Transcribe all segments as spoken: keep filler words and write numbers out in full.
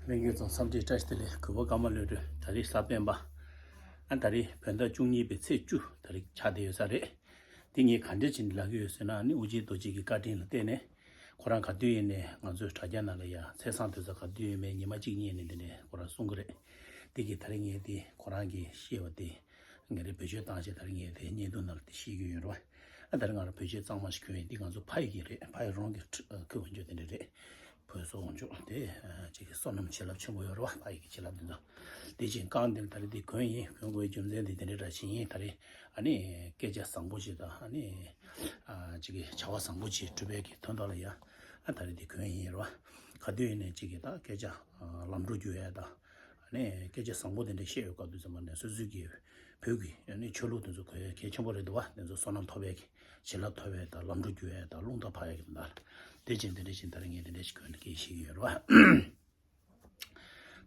ལྷན་རྒྱས་ཚོ་འཚམས་འདྲི་བཀྲ་ཤིས་བདེ་ལེགས། གུས་པ་ཀརྨ་བློ་གྲོས། ད་རེས་གཟའ་སྤེན་པ། ཨ་ད་རེས་བོད་ཟླ་བཅུ་གཉིས་པའི་ཚེས་བཅུ་ད་རེས་ཆགས་བསྡད་ཡོད་ས་རེད། འདི་ངས་ག་འདྲ་བྱས་ནས་ལབ་ཀྱི་ཡོད་ཟེར་ན། ཨ་ནི་ཨོ་རྒྱན་རྡོ་རྗེ་གི་བཀའ་དྲིན་ལ་བརྟེན་ནས་ཁོ་རང་ག་དུས་ཡིན་ནའི་ང་ཚོའི་དྲ་རྒྱ་ནང་ལ་ཡ་མཚན་བཟང་དུས་ཚོད་ག་དུས་ཡིན་མིན་ཉི་མ་གཅིག་གཉིས་ནས་འདི་ནས་ཁོ་རང་གསུང་གི་རེད། འདི་གི་ད་རེས་ངས་འདི་ཁོ་རང་གིས་བཤད་པ་འདི་ངས་རེ་བེད་སྤྱོད་བཏང་བྱས་ད་རེས་ངས་དེ་བརྙན་ཐུང་ནང་ལ་དེ་བཤད་ཀྱི་ཡོད་རེད་བ། ཨ་ད་རེས་ང་རང་བོད་ཆས་གཙང་མ་ཞིག་གྱོན་ཡིན། འདི་ང་ཚོ་ཕ་ཡི་གི་རེད། ཕ་ཡི་རང་གི་ཁུ་བ་འཇོག་དེ་འདྲ་རེད། བོད་སོག་འཇོག་དེ་ཅིག་གི་བསོད་ནམས་བྱིན་རླབས་ཆེན་པོ་ཡོད་རེད་བ། ཕ་ཡི་གི་བྱིན་རླབས་འདི་ཚོ། དེ་ཅིག་རྐང་འདིར་ད་རེས་འདི་གྱོན་ཡིན། གྱོན་དགོས་རྒྱུ་མཚན་འདི་དེ་འདྲ་འདྲ་ཞིག་ཡིན། ད་རེས་ཨ་ནི་སྐད་ཆ་བཟང་པོ་ཞིག་དང་ཨ་ནི་ཅིག་གི་བྱ་བ་བཟང་པོ་ཞིག་གྲུབ་པའི་གི་དོན་དག་ལ་ཡ། ཨ་ད་རེས་འདི་གྱོན་ཡིན་རེད་བ། ག་དུས་ཡིན་ནའི་ཅིག་གི་ད་སྐད་ཆ་ལམ་འགྲོ་རྒྱུ་ཡ་ད། ཨ་ནི་སྐད་ཆ་བཟང་པོ་དེ་འདྲ་བཤད་ཡོད་སྐབས་དུས་ཙམ་པ་ནས་སོ་སོའི་གི་བོད་ཀྱི་ཨ་ནི་ཆོས་ལུགས་དེ་ཚོ་གལ་གལ་ཆེན་པོ་རེད་འདུག་བ། དེ་ཚོ་བསོད་ནམས་ཐོབ་པའི་གི་བྱིན་རླབས་ཐོབ་པའི་ད་ལམ་འགྲོ་རྒྱུ་ཡ་ད་རླུང་རྟ་འཕགས་ཡ་གི་ད། དེ་ཅན་དེ་འདྲ་ཅན་ད་རེས་ངས་དེ་འདྲ་ཞིག་གྱོན་ནས་སྐད་བཤད་ཀྱི་ཡོད་རེད་བ།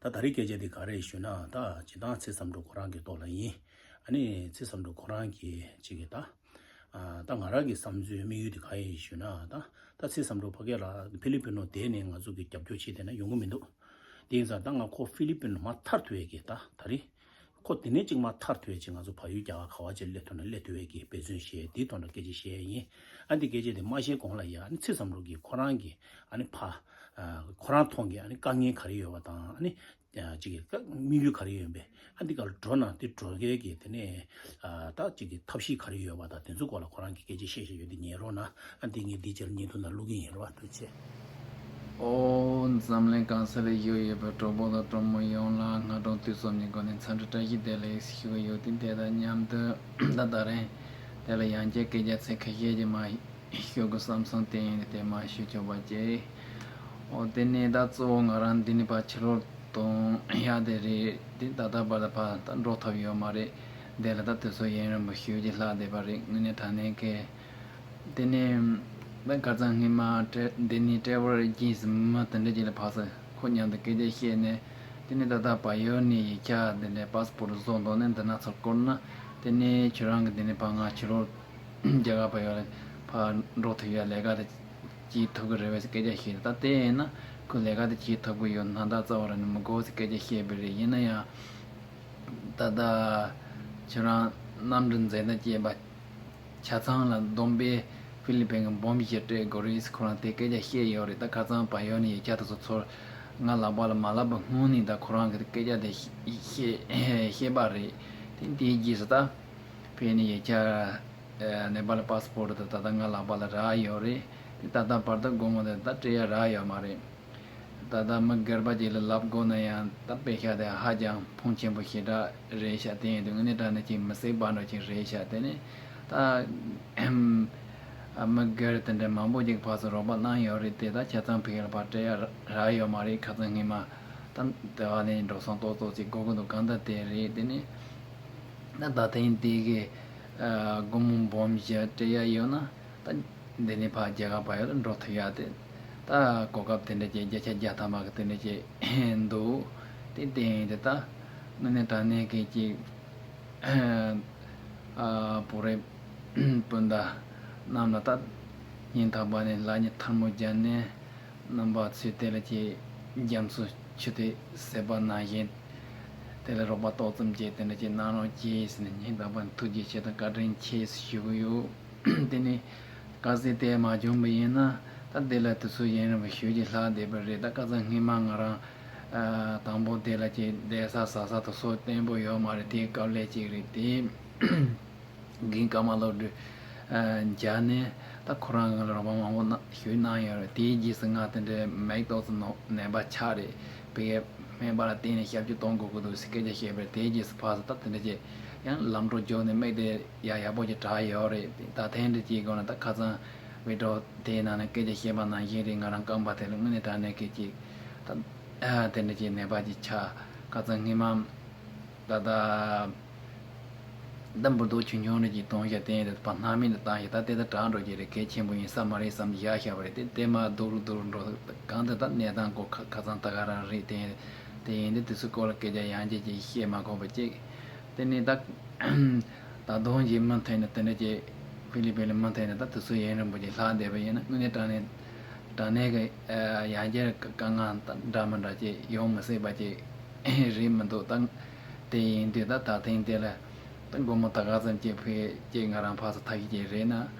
ད་ད་རེས་སྐད་ཆ་དེ་ག་རེ་ཞུ་ན། ད་སྤྱིར་བཏང་ཚེ་བསམ་གྲུབ་ཁོ་རང་གི་ཐོག་ལ་ཡིན། ཨ་ནི་ཚེ་བསམ་གྲུབ་ཁོ་རང་གི་ཅིག་གི་ད། ཨ་ད་ང་རང་གི་བསམ་ཚུལ་དམིགས་ཡུལ་དེ་ག་ཡིན་ཞུ་ན། ད་ད་ཚེ་བསམ་གྲུབ་ཕ་གི་ལ་ཕི་ལི་པིན་ནོ་དེ་ནས་ང་ཚོ་གི་རྒྱབ་སྐྱོར་བྱེད་དེ་ན་ཡོང་གི་མི་འདུག་དེ་ཡིན་ཙང་ད་ང་ཁོ་ཕི་ལི་པིན་ནོ་མ་ཐར་ཐུབ་ཡས་ཀྱི་ད་ད་རེས། ཁོ་དེ་ནས་ཅིག་མ་ཐར་ཐུབ་ཅིག་ང་ཚོ་བལ་ཡུལ་རྒྱ་གར་ག་བ་ཅིག་སླེབས་ཐུབ་ན་སླེབས་ཐུབ་པའི་གི་འབད་བརྩོན་བྱས་དེའི་ཐོག་ནས་སྐད་ཆ་བཤད་ཡ་ཡིན། ཨ་འདི་སྐད་ཆ་དེ་མ་བཤད་གོང་ལ་ཡ་ཨ་ནི་ཚེ་བསམ་གྲུབ་ཀྱིས་ཁོ་རང་གི་ཨ་ནི་ཕ། ཁོ་རང་ཐོག་གི་ཨ་ནི་དཀའ་ངལ་ག་རེ་ཡོད་པ་དང་ཨ་ནི་ཅིག་གི་དམིགས་ཡུལ་ག་རེ་ཡོད་པས། ཨ་འདི་ག་ལ་འགྲོ་ན་དེ་འགྲོ་མཁན་གྱི་དེ་ནས་ད་ཅིག་གི་ཐབས་ཤེས་ག་རེ་ཡོད་པ་དང་དེ་ཚོའི་སྐོར་ལ་ཁོ་རང་གི་སྐད་ཆ་བཤད་བཞིན་ཡོད་དེ་ཉན་རོགས་གནང་། ཨ་འདི་ངས་འདི་ཕྱིར་བརྙན་ཐུང་ནང་བླུག་གི་ཡིན་རོགས། ཐུགས་རྗེ་ཆེ། ཨོ། འཛམ་གླིང་གང་ས་ལ་བཞུགས་ཡོད་པའི་གྲོགས་པོ་དང་གྲོགས་མོ་ཡོངས་ལ་སྔ་དྲོ་དུས་གསུམ་གྱི་སྒོ་ནས་འཚམས་འདྲི་བཀྲ་ཤིས་བདེ་ལེགས་ཞུ་གི་ཡོད། དེ་དེ་དང་མཉམ་དུ་ད་ད་རིང་དེ་ལ་ཡང་བསྐྱར་སྐད་ཆ་ཚིག་ཁ་ཤས་ཀྱི་མ་ཞུ་དགོས་བསམ་སོང་། དེ་ཡིན་དེ་མ་ཞུ་ཆོག་པ་བྱས། ཨོ་དེ་ནས་ད་གཙོ་བོ་ང་རང་འདི་ནས་ཕར་ཕྱི་ལོགས་གཏོང་ཡག་དེ་རེད། དེ་ད་ལྟ་བར་དུ་ཕར་ད་འགྲོ་ཐུབ་ཡོད་མ་རེད། དེ་ལ་ད་དུས་ཚོད་ཡུན་རིང་པོ་ཞེ་ཅིག་ལྷག་བསྡད་པ་རེད། དངོས་གནས་དྲང་གནས་ཀྱི། དེ་ནས་ད་ཁ་སང་སྔོན་མ་ཏྲེ་འདི་ནས་ཏྲེ་ཝལ་ཨེ་ཇེན་སི་མི་དེ་འདྲ་ཅིག་ལ་ཕར་ཚུར་ཁོ་མཉམ་དུ་སྐད་ཆ་བཤད་ནས། དེ་ནས་ད་ལྟ་བལ་ཡུལ་ནས་ཡིག་ཆ་དེ་འདྲ་པ་སི་པོར་ཊི་བཟོ་འདོད་ནས་འདི་ན་ཚུར་བསྐུར་ན། དེ་ནས་ཁྱོད་རང་གི་དེ་ནས་ཕར་ང་ཕྱི་ལོགས་རྒྱ་གར་བལ་ཡུལ་ལ་ཕར་འགྲོ་ཐུབ་ཡ་ལས་ཀ་དེ་བྱེད་ཐུབ་ཀྱི་རེད་པས་སྐད་ཆ་བཤད། ད་དེ་ཡིན་ན་ཁོས་ལས་ཀ་དེ་བྱེད་ཐུབ་ཀྱི་ཡོད་ན་ད་རྩ་བ་རང་ནས་མི་དགོས་ཟེར་སྐད་ཆ་བཤད་པ་རེད། ཡིན་ན་ཡང་ད་ལྟ་ཁྱོད་རང་གནམ་གྲུ་མཛེས་ན་སྐྱེས་པ། ཆ་ཚང་ལ་བསྡོམས་པས་ཧྥི་ལི་པིན་གྱི་འབུམ་བཞི་སྤྲད་དགོས་རེད་ཟེར་ཁོ་རང་དེ་སྐད་ཆ་བཤད་ཡོད་རེད། ད་ཁ་སང་བལ་ཡུལ་ནས་ཡིག་ཆ་དེ་ཚོ་ཚུར་ང་ལག་པ་ལ་མ་ལབ་པའི་སྔོན་ནས་ད་ཁོ་རང་གིས་སྐད་ཆ་དེ་བཤད་བཤད་པ་རེད། དེ་དེའི་རྗེས་སུ་ད་ཕེབས་ནས་ཡིག་ཆ་ནེ་པ་ལི་པ་སི་པོར་ཊི་དེ་ད་ལྟ་ང་ལག་པ་ལ་རག་ཡོད་རེད། དེ་ད་ལྟ་བར་དུ་སྒོར་མོ་དེ་ད་སྤྲད་ཡ་རག་ཡོད་མ་རེད། ད་ལྟ་མི་སྒེར་པ་ཅིག་ལ་ལབ་དགོས་ན་ཡང་ད་པེ་ཤ་དེ་ཧ་ཅང་ཕོན་ཆེན་པོ་ཞེ་དྲག་རེད་ཤག་དེ་ཡིན་དུས་དངོས་གནས་དྲང་གནས་ཀྱི་མི་སྲིད་པ་འདྲ་ཅིག་རེད་ཤག་དེ་ནི་ད་མི་སྒེར་དེ་འདྲ་མང་པོ་ཅིག་ཕར་ཚུར་རོགས་པ་གནང་ཡོད་རེད། དེ་ད་ཆ་ཚང་ཕ་གི་ལ་ཕར་སྤྲད་ཡ་རག་ཡོད་མ་རེད། ཁ་སང་སྔོན་མ་ད་དེ་བ་ནས་འགྲོ་སོང་ཏོག་ཙམ་ཅིག་དགོས་ཀྱི་འདུག་གང་ལྟར་དེ་རེད། དེ་ནི་ད་ད་ཐེངས་དེ་གི་སྒོར་མོ་འབུམ་བཞི་སྤྲད་ཡ་ཡོད་ན། ད་འདི་ནས་ཕར་རྒྱ་གར་བལ་ཡུལ་ལ་འགྲོ་ཐུབ་ཡ་དེ། ད་གོ་སྐབས་དེ་འདྲ་ཅིག་བརྒྱ་ཆ་བརྒྱ་ཐམ་པ་གི་དེ་འདྲ་ཅིག་འདུག་དེ་བརྟེན་དེ་ད་དངོས་གནས་དྲང་གནས་ཀྱི་ཅིག་ཨ་བོད་རིགས་སྤུན་ཟླ་རྣམས་ལ་ད་སྙིང་ཐག་པ་ནས་ལག་གཉིས་ཐལ་མོ་སྦྱར་ནས། རྣམ་པ་ཚོས་དེ་ལ་ཅིག་རྒྱ་མཚོ་ཆུ་ཐིགས་ཟེར་བ་ནང་བཞིན། དེ་ལ་རོགས་པ་ཏོག་ཙམ་ཅིག་དེ་འདྲ་ཅིག་གནང་རོགས་གྱིས་ཟེར་ནས་སྙིང་ཐག་པ་ནས་ཐུགས་རྗེ་ཆེ་དང་བཀའ་དྲིན་ཆེ་ཞུ་གི་ཡོད། དེ་ནི་གལ་སྲིད་དེ་མ་བྱུང་བ་ཡིན་ན་ད་དེ་ལ་དུས་ཚོད་ཡུན་རིང་པོ་ཞེ་ཅིག་ལྷག་བསྡད་པ་རེད། ད་ཁ་སང་སྔོན་མ་ང་རང་དང་པོ་དེ་ལ་ཅིག་བསྡད་ས་ཟ་ས་དེ་ཚོ་བརྟན་པོ་ཡོད་མ་རེད། དེའི་སྐབས་ལས་ཅིག་རེད་དེ། རྒན་ཀརྨ་བློ་གྲོས་མཇལ་ནས་ད་ཁོ་རང་གི་རོགས་པ་མང་པོ་གནང་ཞུས་གནང་ཡོད་རེད། དེའི་རྗེས་སུ་ང་དེ་འདྲའི་མིག་ཏོག་ཙམ་ནོ་ནད་པ་ཆགས་རེད། ཕ་གིའི་སྨན་པ་ལ་བསྟན་ནས་ཞབས་ཕྱི་གཏོང་དགོས་ཀྱི་འདུག་ཟེར་སྐད་ཆ་བཤད་པས་དེའི་རྗེས་སུ་ཕར་ཚུར་ད་དེ་འདྲ་བྱས་ཡང་ལམ་འགྲོ་རྒྱུགས་ནས་མིག་དེ་ཡག་ཡག་པོ་ཅིག་དྲག་ཡོད་རེད། ད་ཐེངས་འདྲ་ཅིག་དགོས་ན་ད་ཁ་སང་བི་ཌི་ཡོ་དེའི་ནང་ནས་སྐད་ཆ་བཤད་པ་ནང་བཞིན་རེད། ང་རང་རྐང་པ་དེ་ལ་དངོས་གནས་དྲང་གནས་སྐད་ཅིག་ད་དེ་འདྲ་ཅིག་ནད་པ་ཅིག་ཆགས། ཁ་སང་སྔོན་མ། ད་ལྟ། ད་འབུར་རྡོག་ཆུང་ཆུང་རེ་ཅིག་གཏོང་བྱས་བསྟན་ཡོད། ད་སྣང་མེད་ལ་བཏང་བྱས་ད་ལྟ་ད་དྲག་འགྲོ་གི་རེད། གལ་ཆེན་པོ་ཡིན་ས་མ་རེད་བསམ་བཞག་བཞག་པ་རེད། དེ་དེ་མ་སྡུག་རུ་སྡུག་རུ་འགྲོ། གང་དུ་ད་གནས་སྟངས་གོ་ཁ་ཁ་ཚང་ད་ག་རང་རེད། དེ་དེ་ཡིན་དུས་དེ་ཚོའི་སྐོར་ལ་སྐད་ཆ་ཡང་བསྐྱར་ཅིག་བཤད་མ་དགོས་པ་ཅིག་དེ་ནས་ད་ད་དུང་ཅིག་མུ་མཐུད་ནས་དེ་འདྲ་ཅིག་ཕི་ལི་པིན་ལ་མུ་མཐུད་ནས་ད་དུས་ཚོད་ཡུན་རིང་པོ་ཅིག་ལྷག་བསྡད་པ་ཡིན་ན་དངོས་གནས་དྲང་གནས་ དྲང་གནས་ཀྱི་ཡང་བསྐྱར་དཀའ་ངལ་འདྲ་མི་འདྲ་ཅིག་ཡོང་མི་སྲིད་པ་ཅིག་རེད་མི་འདུག་ད་དེ་ཡིན་དུས་ད་ད་ཐེངས་དེ་ལ་ད་སྒོར་མོ་ད་ག་ཙམ་ཅིག་ཕུལ་ཅིག་ང་རང་ཕར་ཚུར་ཐབས་ཤེས་ཅིག་རེད་ན།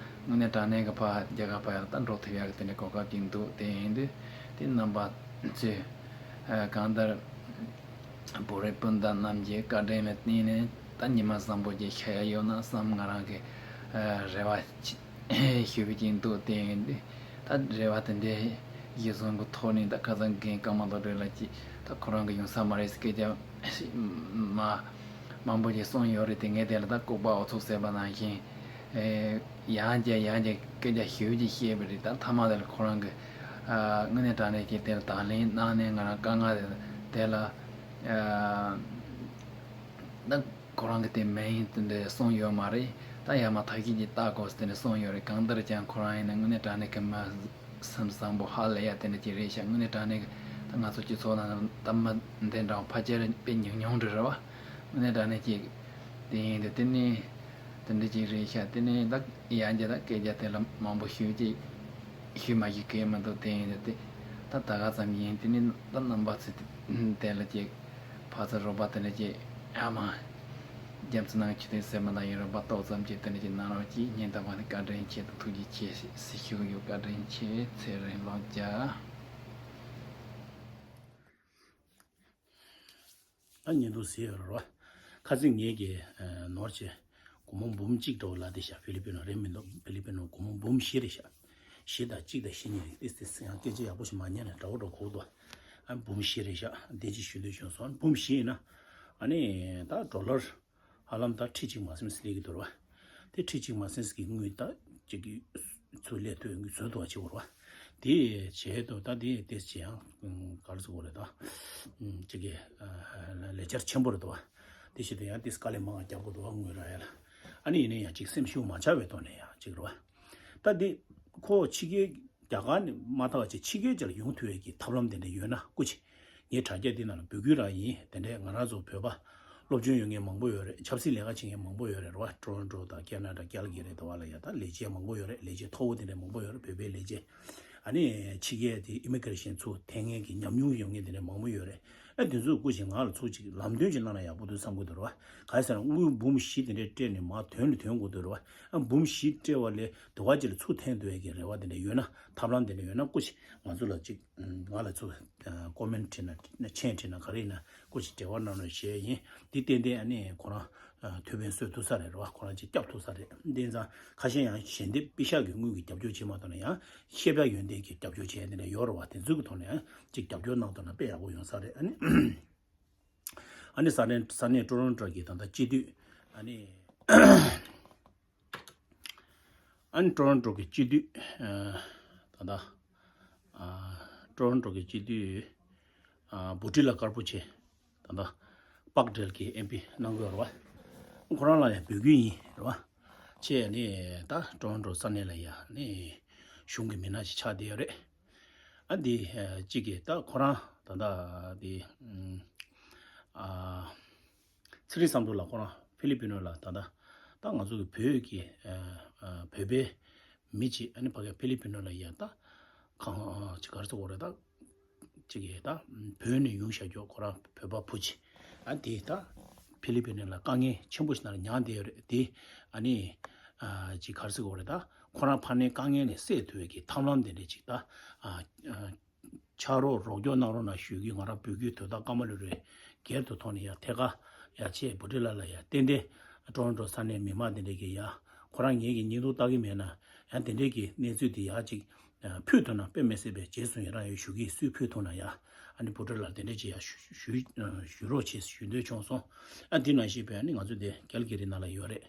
དངོས་གནས་དྲང་གནས་ཀྱི་ཕར་རྒྱ་གར་བར་ཡང་ད་འགྲོ་ཐུབ་ཡག་གི་དེ་འདྲའི་གོ་སྐབས་ཅིག་འདུག་དེ་ཡིན་དུས་དེ་རྣམ་པ་ཚོས་གང་ལྟར་བོད་རིགས་སྤུན་ཟླ་རྣམས་ཀྱི་བཀའ་དྲིན་ལ་བརྟེན་ནས་ད་ཉི་མ་བཟང་པོ་ཅིག་ཤར་ཡག་ཡོད་ན་བསམ་ང་རང་གི་རེ་བ་ཞུ་གི་ཅིག་འདུག་དེ་ཡིན་དུས་ད་རེ་བ་དེ་འདྲའི་གཞི་བཟུང་གི་ཐོག་ནས་ད་ཁ་སང་རྒན་ཀརྨ་བློ་གྲོས་ལགས་ཀྱིས་ད་ཁོ་རང་གི་ཡོང་ས་མ་རེད་ཟེར་སྐད་ཆ་མ་མང་པོ་ཅིག་གསུངས་ཡོད་རེད། དེ་ངས་དེ་ལ་ད་ལྐུགས་པ་ཨུ་ཚུགས་ཟེར་བ་ནང་བཞིན་ཡང་བསྐྱར་ཡང་བསྐྱར་སྐད་ཆ་ཞེ་པོ་ཅིག་བཤད་པ་རེད། ད་མཐའ་མ་དེ་ལ་ཁོ་རང་གི་དངོས་གནས་དྲང་གནས་ཀྱི་དེ་ལ་དང་ལེན་གནང་ནས་ང་རང་དཀའ་ངལ་དེ་ལ་ད་ཁོ་རང་གི་དེ་མིང་དེ་འདྲ་གསུངས་ཡོད་མ་རེད། ད་ཡར་མར་ཐབས་ཤེས་ཅིག་བལྟ་དགོས་ཟེར་ནས་གསུངས་ཡོད་རེད། གང་ལྟར་ཀྱང་ཁོ་རང་ཡིན་ན་དངོས་གནས་དྲང་གནས་ཀྱི་མི་སེམས་བཟང་པོ་ཧ་ལས་ཡ་དེ་འདྲ་ཅིག་རེད་ཤག་དངོས་གནས་དྲང་གནས་ཀྱི་ད་ང་ཚོ་སྤྱི་ཚོགས་ནང་ད་མི་འདི་འདྲ་བ་ཕལ་ཆེར་དཔེ་ཉུང་ཉུང་འདྲ་རེད་བ། དངོས་གནས་དྲང་གནས་ཀྱི་དེ་ཡིན་དུས་དེ་ནི་དེ་འདྲ་ཅིག་རེད་ཤག་དེ་ནི་ད་ཡང་བསྐྱར་ད་སྐད་ཆ་དེ་ལ་མང་པོ་ཞུ་ཅིག་ཞུ་མ་ཞུ་གི་མི་འདུག་དེ་ཡིན་དུས་དེ་ད་ད་ག་ཙམ་ཡིན། དེ་ནི་ད་རྣམ་པ་ཚོས་དེ་ལ་ཅིག་ཕར་ཚུར་རོགས་པ་དེ་འདྲ་ཅིག་ཨ་མ་རྒྱབ་རྩི་གནང་ཆུ་ཐིགས་སེར་མོ་དང་ཡིན་རོགས་པ་ཏོག་ཙམ་ཅིག་དེ་འདྲ་ཅིག་གནང་རོགས་གྱིས། སྙིང་ཐག་པ་ནས་བཀའ་དྲིན་ཆེ་དང་ཐུགས་རྗེ་ཆེ་ཞེས་ཞུ་གི་ཡོད། བཀའ་དྲིན་ཆེ། ཚེ་རིང་ལོ་བརྒྱ། ད་ཉིན་ཐོ་ཟེར་ཡོད་རེད་བ། ཁ་སང་ངེད་ཀྱིས་ནོར་བྱས་སྒོར་མོ་འབུམ་གཅིག་འགྲོ་ལ་དེ་ཤ་ཕི་ལི་པི་ནོ་རེད་མི་འདུག་ཕི་ལི་པི་ནོ་སྒོར་མོ་འབུམ་བཞི་རེད་ཤག་བཞི་དང་གཅིག་དང་བཞི་གཉིས་རེད། ཏིས་ཏིས་ཡང་སྐད་ཆ་ཡག་པོ་ཞིག་མ་ཉན་ནས་འདྲ་བོ་འགྲོ་གོ་འདུག་ཨ་འབུམ་བཞི་རེད་ཤག་དེ་ཅིག་ཞུ་འདོད་བྱུང་སོང་། འབུམ་བཞི་ཡིན་ན་ཨ་ནི་ད་ཌོ་ལར་ཧ་ལམ་ད་ཁྲི་གཅིག་མ་ཟིན་སླེབས་ཀྱི་འདུག་ར་བ། དེ་ཁྲི་གཅིག་མ་ཟིན་གྱི་དངུལ་ད་ཅིག་གི་ཚུར་སླེབས་ཐུབ་དངུལ་བཟོ་ཐུབ་པ་བྱེད་དགོས་ར་བ། དེ་བྱས་དུས་ད་དེ་དེ་བྱས་ཡང་ག་རེ་ཟེར་དགོས་རེད་ད། ཅིག་གི་ལས་འཆར་ཆེན་པོ་རེད་འདུག་བ། དེ་བྱེད་དུས་ཡང་དེ་དཀའ་ལས་མང་བ་རྒྱག་དགོས་འདུག་བ། དངུལ་རག་ཡ་ལ། ཨ་ནི་ཡིན་ན་ཡང་ཅིག་སེམས་ཤུགས་མ་ཆག་པའི་ཐོག་ནས་ཡང་ཅིག་ར་བ། ད་འདི་ཁོ་ཕྱི་རྒྱལ་རྒྱ་གར་ནས་མ་ཐག་ཅིག་ཕྱི་རྒྱལ་ཅིག་ལ་ཡོང་ཐུབ་ཡས་ཀྱི་ཐབས་ལམ་དེ་འདྲ་ཡོད་ན་སྐུ་མཁྱེན། ངས་དྲ་རྒྱ་འདི་ནང་ལ་འབོད་སྐུལ་རང་ཡིན། དེ་འདྲའི་ང་རང་ཚོ་བོད་པ་སློབ་སྦྱོང་ཡོད་མཁན་མང་པོ་ཡོད་རེད། ཆབ་སྲིད་ལས་ཀ་བྱེད་མཁན་མང་པོ་ཡོད་རེད་ར་བ། ཊོ་རོན་ཊོ་དང་ཁེ་ན་ཌ་ཀལ་གྷི་རི་དེ་བ་ལ་ཡ་ད་ལས་བྱེད་མང་པོ་ཡོད་རེད། ལས་བྱེད་མཐོ་པོ་དེ་འདྲ་མང་པོ་ཡོད་རེད། བོད་པའི་ལས་བྱེད། ཨ་ནི་ཕྱི་རྒྱལ་དེ་ཨི་མི་གྷི་རེ་ཤན་ཚུར་འཐེན་མཁན་གྱི་ཉམས་མྱོང་ཡོད་མཁན་དེ་འདྲ་མང་པོ་ཡོད་རེད། ཨ་དེ་ཚོས་སྐུ་མཁྱེན་ང་ལ་ཚུར་ཅིག་ལམ་སྟོན་ཅིག་གནང་ན་ཡག་པོ་འདུག་བསམ་གྱི་འདུག་ར་བ། ག་རེ་ཟེར་ན་དངུལ་འབུམ་བཞི་དེ་འདྲ་སྤྲད་ནས་མར་དོན་ལ་དོན་དགོས་འདུག་ར་བ། ཨ་འབུམ་བཞི་སྤྲད་པ་ལས་དེ་བ་ཅིག་ལ་ཚུར་འཐེན་ཐུབ་ཡས་ཀྱི་རེ་བ་དེ་འདྲ་ཡོད་ན། ཐབས་ལམ་དེ་འདྲ་ཡོད་ན་སྐུ་མཁྱེན་ང་ཚོ་ལ་ཅིག་ང་ལ་ཚུར་ཀོ་མེན་ཊི་བྲིས་ན་མཆན་བྲིས་ན་ག་རེ་ཡིན་ན་སྐུ་མཁྱེན་འབྲེལ་བ་གནང་རོགས་ཞེས་ཡིན། འདི་ཏན་ཏན་ཨ་ནི་ཁོ་རང་ཐུགས་ཕན་གསོས་ཐུབ་ས་རེད་ར་བ། ཁོ་རང་ཅིག་སྐྱབས་ཐུབ་ས་རེད། དེ་ཙང་ཁ་ཤས་ཡང་ཞལ་འདེབས་པེ་ཤག་གི་དངུལ་གྱི་རྒྱབ་སྐྱོར་བྱེད་མ་ཐུབ་ན་ཡང་ཤེས་བྱ་ཡོན་ཏན་གྱི་རྒྱབ་སྐྱོར་བྱེད་དེ་འདྲ་ཡོད་ར་བ། དེ་ཚོའི་གི་ཐོག་ནས་ཡང་ཅིག་རྒྱབ་སྐྱོར་གནང་ཐུབ་ན་དཔེ་ཡག་པོ་ཡོང་ས་རེད། ཨ་ནི་ཨ་ནི་ས་གནས་ས་གནས་ཊོ་རོན་ཊོ་གི་ད་ལྟ་སྤྱི་འཐུས། ཨ་ནི་ཨ་ནི་ཊོ་རོན་ཊོ་གི་སྤྱི་འཐུས། ཨ་ད་ལྟ་ཨ་ཊོ་རོན་ཊོ་གི་སྤྱི་འཐུས། ཨ་བྷུ་ཊི་ལ་དཀར་པོ་ཆེ། ད་ལྟ་པག་ཌེལ་གྱི་ཨེམ་པི་གནང་དགོས་རེད་བ། ཁོ་རང་ལ་ཡང་འབོད་སྐུལ་ཡིན་རེད་བ། ཆེ་ནི་ད་ཊོ་རོན་ཊོ་ས་གནས་ལ་ཡང་ནི་གཞུང་གི་མི་སྣ་ཞིག་ཆགས་བསྡད་ཡོད་རེད། ཨ་འདི་གཅིག་གིས་ད་ཁོ་རང་ད་ལྟ་འདི་ཨ་ཚེ་རིང་བསམ་གྲུབ་ལགས་ཁོ་རང་ཕི་ལི་པི་ནོ་ལ་ད་ལྟ་ད་ང་ཚོ་གི་བོད་ཀྱི་ཨ་ཨ་བོད་པའི་མི་གཅིག་ཨ་ནི་ཕ་གི་ཕི་ལི་པི་ནོ་ལ་ཡ་ད་གང་ཅིག་ག་རེ་ཟེར་དགོས་རེད་ད། ཅིག་གིས་ད་བོད་ནས་ཡོང་བཞག་རྒྱུ་ཁོ་རང་བོད་པ་བུ་ཅིག་ཨ་དེ་ད་ཕི་ལི་པི་ནི་ལ་དཀའ་ངལ་ཆེན་པོ་ཞིག་ནང་ལ་མྱངས་བསྡད་ཡོད་རེད་དེ། ཨ་ནི་ཨ་ཅིག་ག་རེ་ཟེར་དགོས་རེད་ད། ཁོ་རང་ཕ་ནས་དཀའ་ངལ་ནས་སེལ་ཐུབ་པའི་གི་ཐབས་ལམ་དེ་འདྲ་ཅིག་ད་ཨ་ཨ་ཕྱག་རོགས་རོགས་སྐྱོར་གནང་རོགས་གནང་ཞུ་གི་ང་རང་འབོད་སྐུལ་དོན་དག་ཀརྨ་ལོ་རེ་སྒེར་དུ་ཐོག་ནས་ཡ་ཐད་ཀར་ཡ་ཆེ་བུ་ཁྲིད་ལགས་ལ་ཡ་ཏན་ཏན་ཀྲོ་རོན་ཀྲོ་ས་གནས་མི་མང་དེ་འདྲ་གི་ཡ་ཁོ་རང་ངེད་ཀྱི་སྙིང་སྟོབས་ལྟ་གི་མེད་ན་ཡང་དེ་འདྲ་གི་གནས་ཚུལ་དེ་ཡ་ཅིག་ཕུལ་ཐུབ་ན་དཔེ་མི་སྲིད་པའི་རྗེས་སུ་ཡི་རང་ཡོད་ཞུ་གི། སུས་ཕུལ་ཐུབ་ན་ཡ་ཨ་ནི་བུ་ཁྲིད་ལགས་དེ་འདྲ་ཅིག་ཡ་ཞུ་ཞུ་ཞུ་རོགས་བྱེད་ཞུ་འདོད་བྱུང་སོང་། ཨ་འདི་ནང་བཞིན་པའི་ཨ་ནི་ང་ཚོ་དེ་ཀལ་གྷི་རི་ནང་ལ་ཡོད་རེད།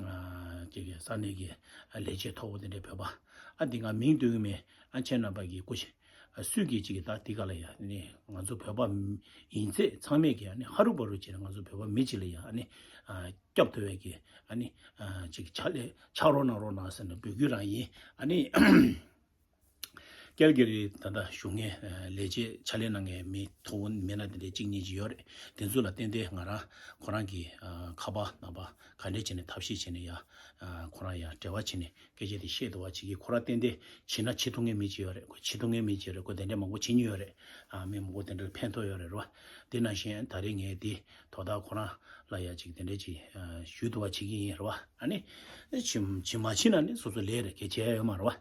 ཨ་ཅིག་གི་ས་གནས་ཀྱི་ལས་བྱེད་མཐོ་པོ་དེ་འདྲའི་བོད་པ་ཨ་འདི་ང་མིང་འདོན་གི་མེད། ཨ་ཁྱེད་རྣམ་པ་གི་སྐུ་མཁྱེན། སུས་ཀྱིས་ཅིག་གིས་ད་འདི་ག་ལ་ཡ་ནི་ང་ཚོ་བོད་པ་ཡིན་ཚད་ཚང་མས་ཀྱི་ཨ་ནི་ཧ་རུ་བ་རུ་བྱས་ནས་ང་ཚོ་བོད་པ་མི་གཅིག་ལ་ཡ་ཨ་ནི་སྐྱབས་ཐོབ་པའི་གི་ཨ་ནི་ཅིག་ཕྱག་ལས་ཕྱག་རོགས་གནང་རོགས་གནང་ཟེར་ནས་འབོད་སྐུལ་རང་ཡིན། ཨ་ནི་ ཀལ་གི་རི་ད་ལྟ་བཞུགས་མཁན་ལས་བྱེད་ཕྱག་ལས་གནང་མཁན་མི་མཐོ་པོ་མི་སྣ་དེ་འདྲའི་གཅིག་གཉིས་ཅིག་ཡོད་རེད། དེ་ཚོ་ལ་བརྟེན་ཏེ་ང་རང་ཁོ་རང་གི་ཁ་པར་ནང་པ་ག་འདྲས་བྱས་ནས་ཐབས་ཤེས་བྱས་ནས་ཡ་ཁོ་རང་ཡ་འབྲེལ་བ་བྱས་ནས་སྐད་ཆ་དེ་བཤད་འདུག་བ། བྱེད་ཀྱི་ཁོ་རང་ཏན་ཏན་བྱེད་ན་བྱེད་ཐུབ་མཁན་མི་ཅིག་ཡོད་རེད། ཁོ་བྱེད་ཐུབ་མཁན་མི་ཅིག་རེད། ཁོ་དེ་འདྲས་མང་པོ་བྱེད་མྱོང་ཡོད་རེད། ཨ་མི་མང་པོ་དེ་འདྲར་ཕན་ཐོགས་ཡོད་རེད་རོ། དེ་ནང་བཞིན་ད་རེས་ངས་དེ་དོ་བདག་ཁོ་རང་ལ་ཡ་ཅིག་དེ་འདྲས་ཅིག་ཞུ་འདུག་བ། བྱེད་ཀྱི་ཡིན་རོ། ཨ་ནི་བྱེད་བྱེད་མ་བྱེད་ན་ནི་སོ་སོ་ལས་རེད། གལ་ཆེ་ཡ་ཡོད་མ་རོ།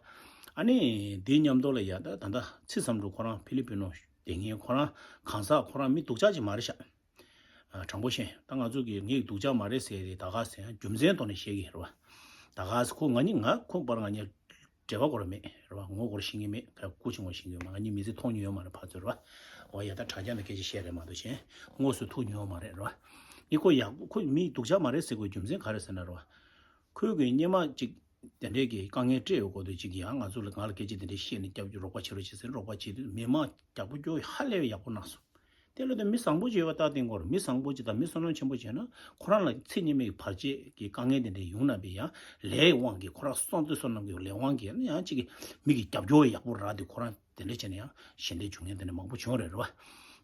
ཨ་ནི་དེ་མཉམ་དུ་ལ་ཡ་ད་ད་ལྟ་ཚེ་བསམ་འགྲུབ་ཁོ་རང་ཕི་ལི་པི་ནོ་དེ་ངས་ཁོ་རང་གང་ཟག་ཁོ་རང་མི་སྡུག་ཅག་ཅིག་མ་རེད་ཤག་ཨ། དྲང་པོ་བཤད་ད་ང་ཚོ་གི་ངའི་སྡུག་ཅག་མ་རེད་ཟེར་ཏེ་ད་ག་ཟེར་ཡང་རྒྱུ་མཚན་ཐོག་ནས་བཤད་ཀྱི་རེད་བ། ད་ག་ཁོ་ང་གཉིས་ང་ཁོ་པར་ང་གཉིས་འབྲེལ་བ་སྐོར་མེད་རེད་བ། ངོ་སྐོར་ཤེས་ཀྱི་མེད། ཁ་སྐུ་ཆེན་པོ་ཤེས་ཀྱི་མེད། ང་གཉིས་མི་ཚེ་མཐོང་མྱོང་ཡོད་མ་རེད་ཕར་ཚུར་རེད་བ། འོ་ཡ་ད་དྲ་རྒྱ་ནས་སྐད་ཆ་བཤད་རེད་མ་གཏོགས་གཞན་དངོས་སུ་ཐུག་མྱོང་ཡོད་མ་རེད་རེད་བ། ངས་ཁོ་ཡག་ཁོ་མི་སྡུག་ཅག་མ་རེད་ཟེར་དགོས་རྒྱུ་མཚན་ག་རེ་ཟེར་ན་རེད་བ། ཁོས་གི་སྔོན་མ་ཅིག་དེ་འདྲས་ཀྱི་དཀའ་ངལ་སྤྲད་ཡོད་སྐོར་དུ་ཅིག་ཡང་ང་ཚོ་ལ་ང་ལ་སྐད་ཆ་དེ་འདྲས་བཤད་ནས་སྐྱབས་བཅོལ་རོགས་པ་བྱེད་རོགས་བྱེད་ཟེར་རོགས་པ་བྱེད་དུས་མི་མང་སྐྱབས་བཅོལ་ཧ་ལས་ཡག་པོ་གནང་སོང་། དེ་ལ་དེ་མི་བཟང་པོ་ཅིག་ཡོད་པ་ལྟ་སྟེང་སྐོར་མི་བཟང་པོ་ཅིག་དང་མི་བསོད་ནམས་ཆེན་པོ་བྱས་ན་ཁོ་རང་ལ་ཚེ་སྔོན་མའི་བར་ཆད་ཀྱི་དཀའ་ངལ་དེ་འདྲས་ཡོང་ན་པའི་ཡང་ལས་དབང་གིས་ཁོ་རང་སོང་དུས་བསོད་ནམས་ཀྱི་ལས་དབང་གིས་ཡང་ཅིག་མི་གི་སྐྱབས་བཅོལ་ཡག་པོ་རག་དུས་ཁོ་རང་དེ་འདྲས་བྱས་ནས་ཡང་ཞལ་འདེབས་བྱུང་མཁན་དེ་འདྲས་མང་པོ་བྱུང་རེད་རེད་བ།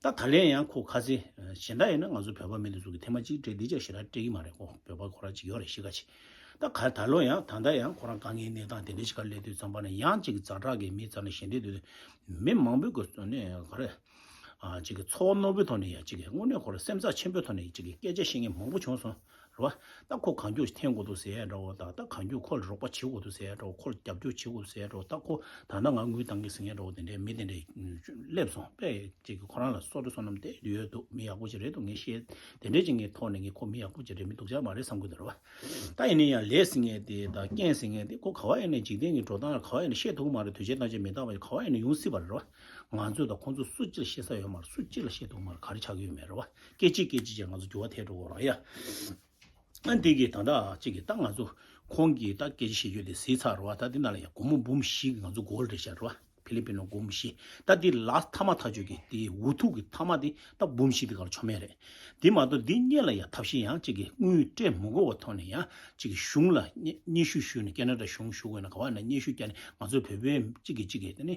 ད་ད་ལན་ཡང་ཁོ་ཁ་སེང་གཞན་དག་ཡིན་ན་ང་ཚོ་བོད་པ་མི་འདི་ཚོ་གི་ཐེངས་མ་གཅིག་སྤྲད་འདི་ཅག་ཞེ་དྲག་སྤྲད་ཀྱི་མ་རེད། ཁོ་བོད་པ་ཁོ་རང་གཅིག་ཡོད་རེད་གཤིས་ཀ་ཅིག་ད་ག་ད་ལོ་ཡང་ད་ལྟ་ཡང་ཁོ་རང་དཀའ་ངལ་གནས་སྟངས་དེ་འདྲ་ཞིག་ག་སླེབས་དུས་ཙམ་པ་ན་ཡང་ཅིག་ཛ་དྲག་གི་མི་རྩ་ནས་ཞལ་འདེབས་དུས་མི་མང་པོའི་སྒོ་ནས་ག་རེ་ཨ་ཅིག་གི་ཚོར་བ་རྣོན་པོའི་ཐོག་ནས་ཡང་ཅིག་གི་དངོས་གནས་ཁོ་རང་སེམས་ཚགས་ཆེན་པོའི་ཐོག་ནས་ཅིག་གི་སྐད་ཆ་བཤད་མཁན་མང་པོ་བྱུང་སོང་རེད་བ། ད་ཁོ་གང་མགྱོགས་ཐོན་དགོས་འདུག་ཟེར་ཡ་འདྲ་བོ་དང་ད་གང་མགྱོགས་ཁོ་ལ་རོགས་པ་བྱེད་དགོས་འདུག་ཟེར་ཡ་འདྲ་བོ་ཁོ་ལ་རྒྱབ་སྐྱོར་བྱེད་དགོས་འདུག་ཟེར་ཡ་འདྲ་བོ་ད་ཁོ་ད་ལྟ་ང་དངུལ་བཏང་གི་ཟེར་མཁན་འདྲ་བོ་དེ་འདྲའི་མི་དེ་འདྲས་སླེབས་སོང་པས་ཅིག་གི་ཁོ་རང་ལ་བསོད་བདེ་བསོད་ནམས་དེ་ཡོད་འདུག་མི་ཡག་པོ་ཅིག་རེད་འདུག་ངས་ཤེས་དེ་འདྲས་ཅིག་ངས་ཐོག་ནས་ངས་ཁོ་མི་ཡག་པོ་ཅིག་རེད་མི་སྡུག་ཅག་མ་རེད་བསམ་གི་འདུག་རེད་བ། ད་ཡིན་ན་ཡང་ལས་ཟེར་མཁན་དེ་དང་རྐྱེན་ཟེར་མཁན་དེ་ཁོ་ག་བ་ཡིན་ནའི་འཇིག་རྟེན་གྱི་འགྲོ་སྟངས་ག་བ་ཡིན་ནའི་བཤད་ཐུབ་ཀྱི་མ་རེད། དུས་ཆེན་ཐང་ཆེན་མི་རྟག་པ་ཡིན་ག་བ་ཡིན་ནའི་ཡོང་སྲིད་པ་རེད་བ། ང་ཚོ་དང་ཁོང་ཚོ་སུ་གཅིག་ལ་བཤད་ས་ཡོད་མ་རེད། སུ་གཅིག་ལ་བཤད་ཐུབ་ཀྱི་མ་རེད། ག་རེ་ཆགས་ཀྱི་ཡོད་མེད་རེད་བ། སྐད་ཅིག་སྐད་ཅིག་ཅིག་ང་ཚོ་འགྱུར་བ་ཐེབས་འགྲོ་གི་རེད་ཡ། ཨ་འདི་གི་ད་ལྟ་གཅིག་གི་ད་ང་ཚོ་ཁོང་གི་ད་སྐད་ཆ་བཤད་རྒྱུ་དེ་གཟིགས་ཚར་རེད་བ། ད་འདི་ནང་ལ་ཡང་སྒོར་མོ་འབུམ་བཞི་གི་ང་ཚོ་གོལ་རེད་ཤག་རེད་བ། ཕི་ལི་པི་ནོ་འབུམ་བཞི། ད་འདི་ལ་མཐའ་མ་ཐག་གཅོད་ཀྱི་དེ་འུ་ཐུག་གི་མཐའ་མ་དེ་ད་འབུམ་བཞི་དེ་གར་ཆོ་མེད་རེད། དེ་མ་གཏོགས་འདི་སྔོན་ལ་ཡང་ཐབས་ཤེས་ཡང་གཅིག་གི་དངུལ་སྤྲད་མི་དགོས་པ་ཐོག་ནས་ཡང་གཅིག་གི་གཞུང་ལ་སྙན་སྙན་ཞུ་ཞུས་ནས་ཁེ་ན་ཌ་གཞུང་ཞུ་དགོས་ན་ག་བ་ན་སྙན་ཞུ་བརྒྱབ་ནས་ང་ཚོ་བོད་པའི་གཅིག་གི་གཅིག་གི་དེ་ནི་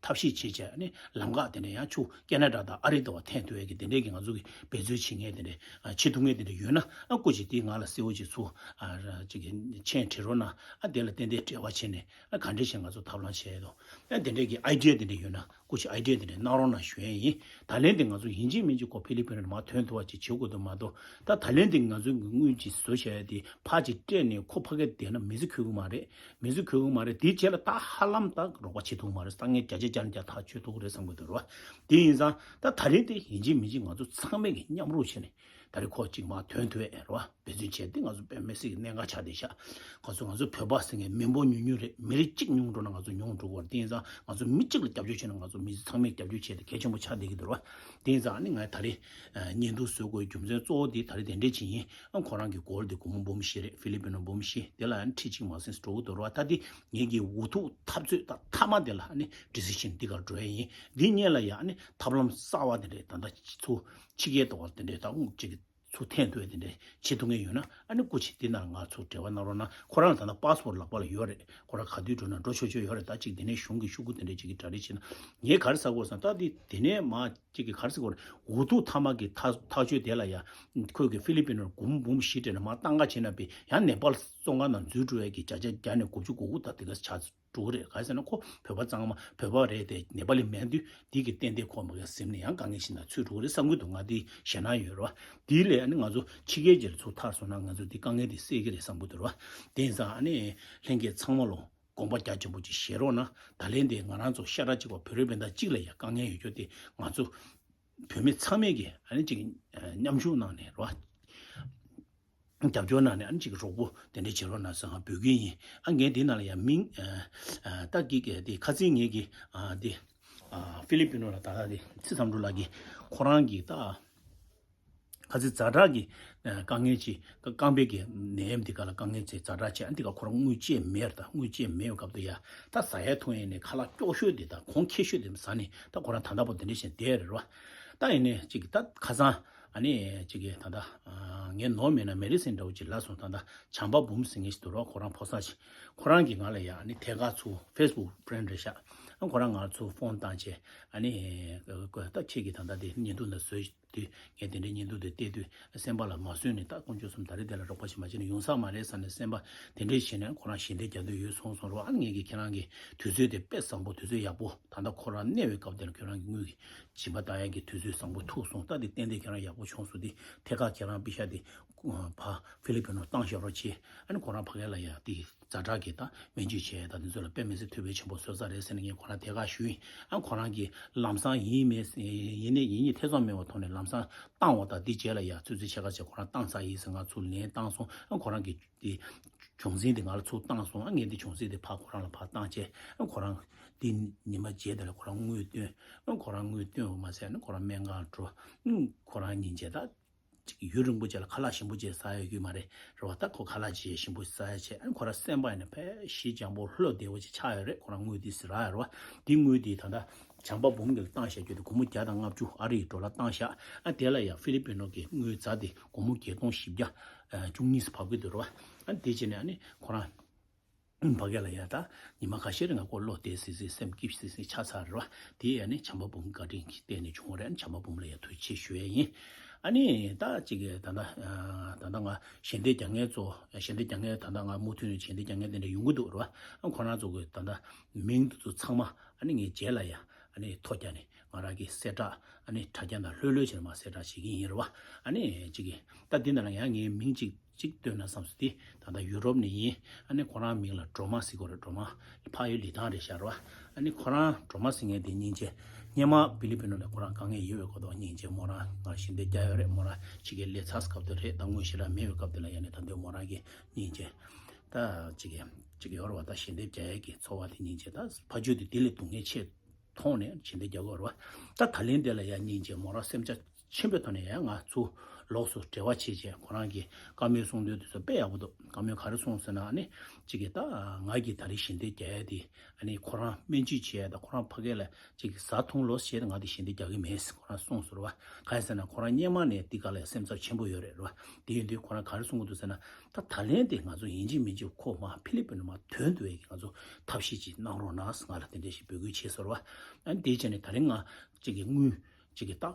ཐབས་ཤེས་བྱེད་བྱས་ནི་ལམ་ཁ་དེ་འདྲ་ཡང་ཆུ་ཁེ་ན་ཌ་དང་ཨ་རི་དང་བ་ཐེན་ཐུ་ཡས་ཀྱི་དེ་འདྲས་ཀྱི་ང་ཚོ་གི་འབད་རྩོལ་བྱེད་མཁན་དེ་འདྲས་བྱེད་ཐུབ་མཁན་དེ་འདྲས་ཡོད་ན་ཨ་སྐུ་མཁྱེན་དེ་ང་ལ་གསལ་བོ་ཅིག་ཚུ་ཅིག་མཆན་བྲིས་རོགས་གནང་། ཨ་དེ་ལ་ཏན་ཏན་འབྲེལ་བ་བྱས་ནས་ཨ་ག་འདྲས་བྱས་ང་ཚོ་ཐབས་ལམ་བྱས་ཡོད་དོ། ཨ་དེ་འདྲས་ཀྱི་ཨའི་ཌི་ཡ་དེ་འདྲས་ཡོད་ན་སྐུ་མཁྱེན་ཨའི་ཌི་ཡ་དེ་འདྲས་གནང་རོགས་གནང་ཞུ་ཡས་ཡིན། ད་ལན་དེ་ང་ཚོ་ཡིན་གཅིག་མིན་གཅིག་ཁོ་ཕི་ལི་པིན་ལ་མར་ཐོན་ཐུབ་པ་ཅིག་བྱེད་དགོས་འདུག་མ་གཏོགས་ད་ད་ལན་དེ་ང་ཚོའི་དངུལ་ཅིག་བཟོ་བྱས་ཏེ་ཕར་ཅིག་སྤྲད་ནས་ཁོ་ཕ་གི་བསྡད་ན་མི་ཚེ་འཁྱོལ་གི་མ་རེད། མི་ཚེ་འཁྱོལ་གི་མ་རེད། དེའི་རྗེས་ལ་ད་ཧ་ལམ་ད་རོགས་པ་བྱེད་ཐུབ་མ་རེད། དཀའ་ངལ་བརྒྱ་ཆ་བརྒྱ་ནས་བརྒྱ་ཐག་ཆོད་ཐུབ་ཀྱི་རེད་བསམ་གྱི་འདུག་རེད་བ། དེ་ཡིན་ཙང་ད་ད་རིང་དེ་ཡིན་གཅིག་མིན་གཅིག་ང་ཚོ་ཚང་མས་ཀྱི་མཉམ་རུབ་བྱས་ནས་ད་རེས་ཁོ་གཅིག་མར་ཐོན་ཐུབ་ཡས་རེད་བ། འབད་བརྩོན་བྱས་ཏེ་ང་ཚོ་དཔེ་མི་སྲིད་ཀྱི་གནད་འགག་ཆགས་བསྡད་ཤག་ཁོ་ཚོ་ང་ཚོ་བོད་པ་ཟེར་མཁན་མི་འབོར་ཉུང་ཉུང་རེད། མི་རིགས་གཅིག་ཉུང་འགྲོ་ན་ང་ཚོ་ཉུང་འགྲོ་གི་རེད། དེ་ཡིན་ཙང་ང་ཚོ་མི་གཅིག་ལ་རྒྱབ་སྐྱོར་བྱས་ན་ང་ཚོ་མི་ཚང་མས་རྒྱབ་སྐྱོར་བྱས་ཏེ་གལ་ཆེན་པོ་ཆགས་བསྡད་ཀྱི་འདུག་རེད་བ། དེ་ཡིན་ཙང་ཨ་ནི་ང་ད་རེས་བརྙན་ཐུང་བཟོ་དགོས་རྒྱུ་མཚན་གཙོ་བོ་དེ་ད་རེས་དེ་འདྲས་ཅིག་ཡིན། ཨ་ཁོ་རང་གི་གོལ་དེ་སྒོར་མོ་འབུམ་བཞི་རེད། ཕི་ལི་པི་ནོ་འབུམ་བཞི་དེ་ལ་ཨ་ནི་ཁྲི་གཅིག་མ་ཟིན་འགྲོ་གི་འདུག་རེད་བ། ད་དེ་ངེད་ཀྱི་འུ་ཐུག་འཐབ་རྩོད་ད་མཐའ་མ་དེ་ལ་ཨ་ནི་ཌི་སི་ཤན་འདི་གར་འགྲོ་ཡས་ཡིན། འདི་སྔོན་ལ་ཡང་ཨ་ནི་ཐབས་ལམ་གསར་བ་དེ་འདྲས་ད་ལྟ་ཚུར་ཕྱི་རྒྱལ་དུ་བ་དེ་འདྲས་ད་དབུགས་གཅིག་གི་ཚུར་འཐེན་ཐུབ་ཡས་དེ་འདྲས་བྱེད་ཐུབ་མཁན་ཡོད་ན་ཨ་ནི་སྐུ་མཁྱེན་འདི་ནང་ང་ཚུར་འབྲེལ་བ་གནང་རོགས་གནང་། ཁོ་རང་ལ་ད་ལྟ་པཱ་སི་པོར་ལག་པ་ལ་ཡོད་རེད། ཁོ་རང་ག་དུས་འགྲོ་ན་འགྲོ་ཆོག་ཆོག་ཡོད་རེད། ད་ཅིག་དེ་ནས་གཞུང་གི་ཤོག་གུ་དེ་འདྲས་ཅིག་གི་གྲ་སྒྲིག་བྱེད་ན་ངས་ག་རེ་ཟེར་དགོས་ཟེར་ན་ད་དེ་དེ་ནས་མ་ཅིག་གི་ག་རེ་ཟེར་དགོས་རེད། འུ་ཐུག་མཐའ་མ་གི་ཐག་ཐག་གཅོད་དེ་ལ་ཡ་ཁོས་གི་ཕི་ལི་པིན་ལ་འབུམ་འབུམ་བཞི་སྤྲད་ནས་མར་བཏང་ག་བྱེད་ན་པས་ཡང་ནེ་པཱལ་བཙོན་ཁང་ནང་འཛུལ་འགྲོ་ཡ་གི་བརྒྱ་ཆ་བརྒྱ་ནས་དགུ་བཅུ་གོ་དགུ་ད་དེ་ག་ཆགས་འགྲོ་གི་རེད། ག་རེ་ཟེར་ན་ཁོ་བོད་པ་གཙང་མ་བོད་པ་རེད་དེ་ནེ་པཱལ་ལི་མེད་དུས་འདི་གི་ཏན་ཏན་ཁོ་མ་གི་སེམས་ནས་ཡང་དཀའ་ངལ་ཞིག་ན་ཚུད་འགྲོ་གི་རེད་བསམ་གི་འདུག་ང་འདི་ཞེད་སྣང་ཡོད་རེད་བ། དེའི་ལས་ཨ་ནི་ང་ཚོ་ཕྱི་རྒྱལ་གྱི་ཚུར་ཐར་སོང་ན་ང་ཚོ་འདི་དཀའ་ངལ་འདི་སེལ་གི་རེད་བསམ་གི་འདུག་རེད་བ། དེ་ཡིན་ཙང་ཨ་ནི་ལྷན་རྒྱས་ཚང་མ་ལོ། དགོངས་པ་རྒྱ་ཆེན་པོ་ཅིག་བཞེས་རོགས་གནང་། ད་ལན་དེ་ང་རང་ཚོ་ཤ་ཁྲག་གཅིག་པ་བོད་རིགས་སྤུན་ཟླ་གཅིག་ལ་ཡང་དཀའ་ངལ་ཡོད་རྒྱུ་དེ་ང་ཚོ་བོད་མི་ཚང་མས་ཀྱི་ཨ་ནི་ཅིག་མཉམ་ཞུགས་གནང་ནས་རོ། རྒྱབ་སྐྱོར་གནང་ནས་ཨ་ནི་ཅིག་རོགས་པོ་དེ་འདྲས་བྱེད་རོགས་གནང་ཟེར་ང་འབོད་ཀྱི་ཡིན། ཨ་ངས་འདི་ནང་ལ་ཡང་མིང་ད་ཀྱི་དེ་ཁ་སང་ངས་ཀྱི་དེ་ཕི་ལི་པི་ནོ་ལ་ད་ལྟ་དེ་ཚེ་བསམ་གྲུབ་ལགས་ཀྱིས་ཁོ་རང་གི་ད། ཁ་སང་ཛ་དྲག་གི་དཀའ་ངལ་ཅིག་རྐང་པའི་གི་ནད་ཡམས་འདི་ག་ལ་དཀའ་ངལ་ཅིག་ཛ་དྲག་བྱས། འདི་ག་ཁོ་རང་དངུལ་ཅིག་མེད་རེད། ད་དངུལ་ཅིག་མེད་པའི་སྐབས་དུ་ཡ་ད་ཟ་ཡ་འཐུང་ཡ་ནས་ཁ་ལག་སྐྱོ་ཤོས་འདི་དང་གོང་ཁེ་ཤོས་འདི་ཟ་ནས་ད་ཁོ་རང་ད་ལྟ་བར་འདི་འདྲ་བྱས་བསྡད་རེད་རོ། ད་ཡིན་ནས་ཅིག་ད་ཁ་སང་ཨ་ནི་ཅིག་གི་ད་ལྟ་ངས་ནོར་མེད་ན་མེ་ལི་སིན་འདྲ་བོ་ཅིག་ལབ་སོང་། ད་ལྟ་བྱམས་པ་འབུམ་ཟེར་མཁན་ཞིག་འདུག་རོ། ཁོ་རང་ཕོ་གསར་ཞིག་ཁོ་རང་གིས་ང་ལ་ཡ་ཨ་ནི་ཐད་ཀར་ཚུར་ཕེ་སི་བུག་ཕི་རེན་ཌི་རེད་ཤག་ཨ་ཁོ་རང་ང་ཚོ་ཕོན་བཏང་བྱས་ཨ་ནི་ད་ཁྱེད་ཀྱིས་ད་ལྟ་དེ་བརྙན་ཐུང་འདི་བཟོས་དུས་ངས་དེ་འདྲའི་བརྙན་ཐུང་དེ་བལྟས་དུས་སེམས་པ་ལ་མ་བཟོད་ནས་ད་དཀོན་མཆོག་གསུམ་ད་རེས་དེ་ལ་རོགས་པ་ཞིག་མ་བྱས་ན་ཡོང་ས་མ་རེད་བསམ་ནས་སེམས་པ་དེ་འདྲས་བྱས་ནས་ཁོ་རང་ཞལ་འདེབས་རྒྱག་འདོད་ཡོད་སོང་སོང་རོགས། ཨ་ནི་ངས་ཀྱིས་ཁྱེད་རང་གི་དུས་ཚོད་དེ་དཔེ་བཟང་པོ་དུས་ཚོད་ཡག་པོ་ད་ལྟ་ཁོ་རང་གནས་པའི་སྐབས་དེ་ལ་ཁྱེད་རང་གི་དངུལ་གྱི་སྦྱིན་པ་བཏང་ཡག་གི་དུས་ཚོད་བཟང་པོ་ཐུག་སོང་། ད་དེ་ཏན་ཏན་ཁྱེད་རང་ཡག་པོ་བྱུང་སོང་། དེ་ཐད་ཀར་ཁྱེད་རང་པེ་ཤ་དེ་ཕ་ཧྥི་ལི་པིན་ནོ་བཏང་བཞག་རོགས་བྱེད། ཨ་ནི་ཁོ་རང་ཕ་གི་ལ་ཡ་དེ་ཛ་དྲག་གི་ད་སྨན་བཅོས་བྱས་ད་དེ་ཚོ་ལ་དཔེ་མི་སྲིད་ཐུགས་ཕན་ཆེན་པོ་བཟོས་ཚར་རེད་ཟེར་ནས་ངས་ཁོ་རང་ཐད་ཀར་ཞུས་ཡིན། ཨ་ཁོ་རང་གིས་ལམ་སང་ཡིན་མིན་ཡིན་ནས་ཡིན་གཉིས་ཐེ་ཚོམ་མེད་པའི་ཐོག་ནས་ལམ་སང་བཏང་བ་དང་དེ་རྗེས་ལ་ཡ་ཚོད་ཚོད་ཕྱེད་ཀ་བྱས་ཁོ་རང་བཏང་ཚར་ཡིན་ཟེར་ང་ཚོ་ལན་བཏང་སོང་། ཨ་ཁོ་རང་གིས་དེ་བྱུང་འཛིན་དེ་ང་ལ་ཚུར་བཏང་སོང་། ཨ་ངས་དེ་བྱུང་འཛིན་དེ་ཕར་ཁོ་རང་ལ་ཕར་བཏང་བྱས་ཨ་ཁོ་རང་དེ་ཉི་མ་རྗེས་དེ་ལ་ཁོ་རང་དངུལ་བཏོན། ཨ་ཁོ་རང་དངུལ་བཏོན་བ་མ་ཟད་ཨ་ཁོ་རང་སྨན་ཁང་འགྲོ། ཨ་ཁོ་རང་སྙིང་རྗེ་ད། ཅིག་ཡུན་རིང་པོ་ཅིག་ལ་ཁ་ལག་ཞིམ་པོ་ཅིག་ཟ་ཡ་ཡོད་ཀྱི་མ་རེད་རེད་བ། ད་ཁོ་ཁ་ལག་ཅིག་ཞིམ་པོ་ཟ་ཡ་བྱས་ཨ་ཁོ་རང་སེམས་པ་ཡིན་ན་ཕལ་ཞིག་འཇམ་པོ་བློ་བདེ་བོ་ཅིག་ཆགས་ཡོད་རེད། ཁོ་རང་དངུལ་དེ་ཟ་རག་ཡོད་རེད་བ། དེ་དངུལ་དེ་ད་ལྟ་བྱམས་པ་འབུམ་གྱིས་བཏང་བཞག་རྒྱུ་དེ་སྒོར་མོ་བརྒྱ་དང་ལྔ་བཅུ་ཨ་རི་ཡི་ཌོ་ལར་བཏང་བཞག་ཨ་དེ་ལ་ཡང་ཧྥི་ལི་པིན་ནོ་གི་དངུལ་རྫ་དེ་སྒོར་མོ་བརྒྱད་སྟོང་བཞི་བརྒྱ་བཅུ་གཉིས་སུ་བབས་ཀྱི་འདུག་རེད་བ། ཨ་དེ་བྱས་ནས་ཨ་ནི་ཁོ་རང་ཕ་གི་ལ་ཡ་ད་ཉི་མ་ཁ་ཤས་རིང་ང་ཁོ་བློ་བདེ་སིག་སིག་སེམས་སྐྱིད་སིག་སིག་ཆགས་ཚར་རེད་བ། དེ་ཡ་ནི་བྱམས་པ་འབུམ་བཀའ་དྲིན་གྱི་བརྟེན་ནས་བྱུང་བ་རེད། བྱམས་པ་འབུམ་ལ་ཡ་ཐུགས་རྗེ་ཆེ་ཞུ་ཡ་ཡིན། ཨ་ནི་ད་ཅིག་གི་ད་ལྟ་ད་ལྟ་ང་ཞལ་འདེབས་རྒྱག་མཁན་ཚོ་ཞལ་འདེབས་རྒྱག་མཁན་ད་ལྟ་ང་མུ་མཐུད་ནས་ཞལ་འདེབས་རྒྱག་མཁན་དེ་འདྲ་ཡོང་གི་འདུག་རེད་བ། ཨ་ཁོ་རང་ཚོ་གི་ད་ལྟ་མིང་དེ་ཚོ་ཚང་མ་ཨ་ནི་ངས་རྗེས་ལ་ཡ་ཨ་ནི་ཐོ་རྒྱག་ནས་ང་རང་གི་གསལ་བསྒྲགས་ཨ་ནི་དྲ་རྒྱ་ནང་ལྷོད་ལྷོད་བྱས་ནས་མར་གསལ་བསྒྲགས་བྱེད་ཀྱི་ཡིན་རེད་བ། ཨ་ནི་ཅིག་གི་ད་འདི་ནང་ལ་ཡང་ངའི་མིང་ཅིག་གཅིག་བཏོན་ན་བསམ་སོང་། དེ་ད་ལྟ་ཡུ་རོབ་ནས་ཡིན། ཨ་ནི་ཁོ་རང་མིང་ལ་སྒྲོལ་མ་ཟེར་གྱི་རེད། སྒྲོལ་མ་ཕ་ཡུལ་ལི་ཐང་རེད་ཤག་རེད་བ། ཨ་ནི་ཁོ་རང་སྒྲོལ་མ་ཟེར་མཁན་དེ་སྙིང་རྗེ། སྔོན་མ་ཧྥི་ལི་པིན་ནོ་ལ་ཁོ་རང་དཀའ་ངལ་ཡོད་པའི་སྐོར་དུ་སྙིང་རྗེ་མོ་རང་ང་ཞལ་འདེབས་རྒྱག་ཡོད་རེད། མོ་རང་ཕྱི་རྒྱལ་སླེབས་ཚར་སྐབས་དེ་རེད། ད་དངུལ་ཞེ་དྲག་མེད་པའི་སྐབས་དེ་ལ་ཡ་ནི་ད་འདོད་མོ་རང་གི་སྙིང་རྗེ་ད་ཅིག་གི་ཅིག་ཡོད་རེད་བ། ད་ཞལ་འདེབས་རྒྱག་ཡས་ཀྱི་ཚོར་བ་དེ་སྙིང་རྗེ། ད་ཕ་ཇོ་དེ་དེ་ལས་སྡུག་བསྔལ་ཆེ། མཐོང་ནས་བྱེད་འདི་རྒྱག་དགོས་རེད་བ། ད་ད་ལན་དེ་ལ་ཡང་སྙིང་རྗེ་མོ་རང་སེམས་རྒྱ་ཆེན་པོའི་ཐོག་ནས་ཡང་ང་ཚོ་ལོགས་སུ་འབྲེལ་བ་བྱེད་བྱས་ཁོ་རང་གི་བཀའ་མོལ་གསུང་དོན་དེ་ཚོ་དཔེ་ཡག་པོ་འདུག་བཀའ་མོལ་ག་རེ་གསུངས་ཟེར་ན་ཨ་ནི་གཅིག་གིས་ད་ང་གིས་ད་རེས་ཞལ་འདེབས་རྒྱག་ཡ་དེ་ཨ་ནི་ཁོ་རང་སྨན་བཅོས་བྱེད་ཡ་དང་ཁོ་རང་ཕ་གི་ལ་གཅིག་གིས་བཟའ་འཐུང་ལོས་བྱས་ཏེ་ང་དེ་ཞལ་འདེབས་རྒྱག་གི་མེད་ཟེར་ཁོ་རང་གསུངས་སོང་རེད་བ། གང་ཡིན་ཟེར་ན་ཁོ་རང་སྔོན་མ་ནས་འདི་ག་ལ་སེམས་འཚབ་ཆེན་པོ་ཡོད་རེད་རེད་བ། དེ་ཡིན་དུས་ཁོ་རང་ག་རེ་གསུང་གི་འདུག་ཟེར་ན། ད་ད་ལན་དེ་ང་ཚོ་ཡིན་གཅིག་མིན་གཅིག་ཁོ་མར་ཕི་ལི་པིན་ནས་མར་ཐོན་ཐུབ་ཡས་ཀྱི་ང་ཚོ་ཐབས་ཤེས་ཅིག་གནང་རོགས་གནང་ཟེར་ང་ལ་དེ་འདྲ་ཞིག་འབོད་སྐུལ་བྱས་ཟེར་བ། ཨ་ནི་དེའི་ཆ་ནས་ད་རིང་ང་གཅིག་གི་དངུལ་གཅིག་གི་ད་